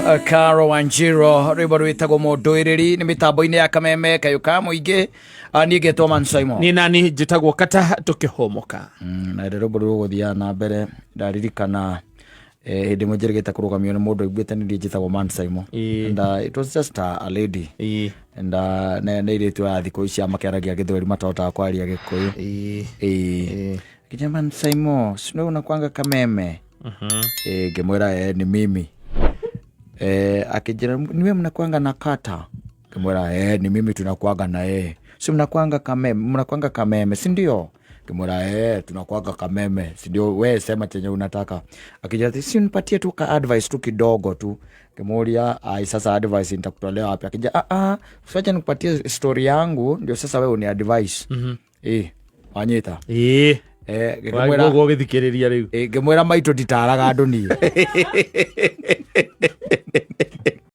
Caro Wanjiro rwĩmbo rwĩtagwo mũndũĩrĩri nĩ mĩtambo-inĩ ya kameme kayũ ka mũingĩ. Ah, niĩ ngetwo Man Simon. Niĩ nani njĩtagwo Kata tũkĩhomoka. Na rĩrĩa rwĩmbo rũgũthiaga na mbere ndaririkana hĩndĩ ĩmwe njĩrĩgĩte kũrũgamio nĩ mũndũ aiguĩte nĩ niĩ njĩtagwo Man Simon. And it was just a lady and nĩ airĩtu aya thikũ ici makĩaragia gĩthweri matahotaga kwaria gĩkũyũ. Ĩĩ. Akĩnjĩra, "Man Simon, si wewe unakuanga Kameme?" Ngĩmwĩra, "Ni mimi." Akĩnjĩra, "Niwe mnakuanga na Kata?" Ngĩmwĩra, "Ni mimi tunakuanga na yeye." "Si mnakuanga Kameme, mnakuanga Kameme, si ndio?" Ngĩmwĩra, "Tunakuanga Kameme, si ndio? We sema chenye unataka." Akija, "Si nipatie tu ka advice tu kidogo tu." Ngĩmũria, "Ai, sasa advice nitakutolea wapi?" Akija, "Ah ah, usiache nikupatie story yangu ndio sasa wewe uni advice." Wanyita? Ĩĩ. Ngĩmwĩra Wagwo gĩthikĩrĩria rĩu. Ngĩmwĩra, "Maitũ, nditaraga andũ niĩ."